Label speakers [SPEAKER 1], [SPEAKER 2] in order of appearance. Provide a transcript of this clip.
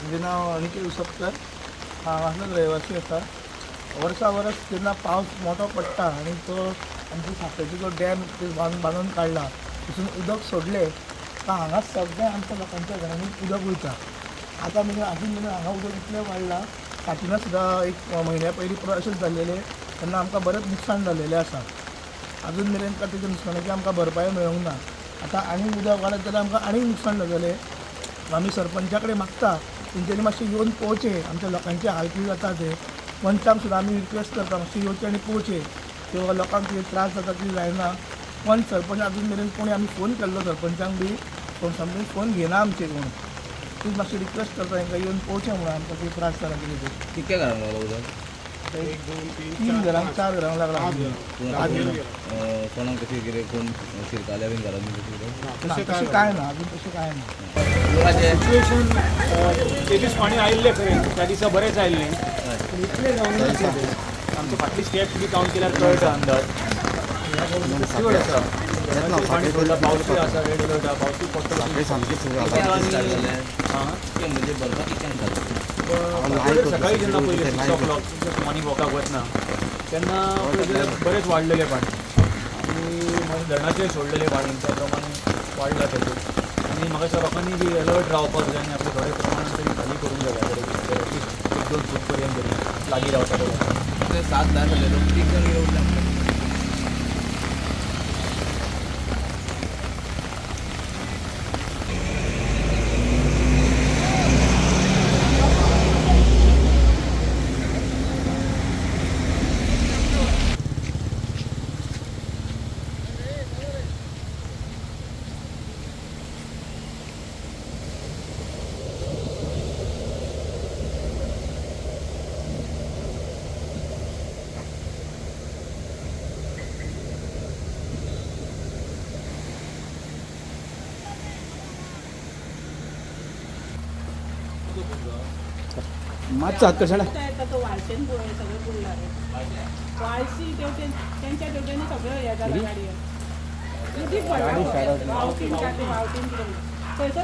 [SPEAKER 1] म्हजें नांव अनिकेत उसपकर. हांव हांगासर रहिवासी आसा. वर्सा वरस जेन्ना पावस मोटो पडटा आनी तो आमच्या सांखळेचो जो डॅम बांदून काडला थंयसून उदक सोडलें काय हांगा सगळें आमच्या लोकांच्या घरांनी उदक वयता. आतां मेरेन अजून मेरेन हांगा उदक इतलें वाडलां, फाटीं सुद्दां एक म्हयन्या पयलीं पुरो अशेंच जाल्लेलें, तेन्ना आमकां बरेंच नुकसाण जाल्लेलें आसा. अजून मेरेन काय तेच्या नुकसानाची आमकां भरपाय मेळूंक ना. आतां आनीक उदक वाडत जाल्यार आमकां आनीक नुकसाण जातलें. आमी सरपंचा कडेन मागता तेंच्यांनी मातशें येवन पळोवचें आमच्या लोकांचे हाल कितें जाता ते. पंचांक सुद्दां आमी रिक्वेस्ट करता मातशें येवचें आनी पळोवचें किंवा लोकांक कितें त्रास जाता कितें जायना. पंच सरपंच अजून मेरेन कोणी आमी फोन केल्लो सरपंचांक बी, कोण सामके फोन घेना आमचे कोण. तीच मातशी रिक्वेस्ट करता तांकां येवन पळोवचें म्हणून आमकां कितें त्रास जाला कितें ते.
[SPEAKER 2] कितक्या घरांक लागला उदक?
[SPEAKER 1] तीन घरांक चार घरांक लागला.
[SPEAKER 2] कोणाक कोणाक कशें कितें कोण शिरकाल्या बीन घरान कशें कितें?
[SPEAKER 1] ना, तशें कांय ना अजून, तशें कांय ना.
[SPEAKER 2] लोकांचें
[SPEAKER 3] सिच्युएशन ते दीस पाणी आयिल्लें खरें, त्या दिसा बरेंच आयिल्लें, पूण इतलें जावंक नासलें. आमचे फाटली स्टेप बी कावंट केल्यार कळटा अंदाज. चड आसा पाणी सोडलां, पावसूय आसा, रेड अलर्ट आसा, पावसूय पडटलो.
[SPEAKER 2] कितक्यांक स्टार्ट जालें? कितक्यांक म्हणजे भरपाक कितक्यांक जालें?
[SPEAKER 3] सकाळी जेन्ना पयलें 6 o'clock morning वॉकाक वतना तेन्ना पळयत जाल्यार बरेंच वाडलेलें पाणी आनी मागीर धरणाचेर सोडलेलें पाणी त्या प्रमाणे वाडलां तेजें. आनी म्हाका दिसता लोकांनी बी अलर्ट रावपाक जाय आनी आपले थोडे प्रमाणान तरी खाली करूंक जाय एटलिस्ट 1-2 फूट पर्यंत तरी लागीं रावता ते.
[SPEAKER 2] ते 7-10 जाले लोक, तीग जाण कितें उरले आमचे?
[SPEAKER 4] मातसो हात कशाला
[SPEAKER 5] येता तो वाळशेन पळय सगळें बुडला रे. वाळशी तेवटेन तेंच्या तेवटेन सगळें हें जाला गाडयेन. उदीक पडला, वावटीन का ते वावटीन कितें थंयसर.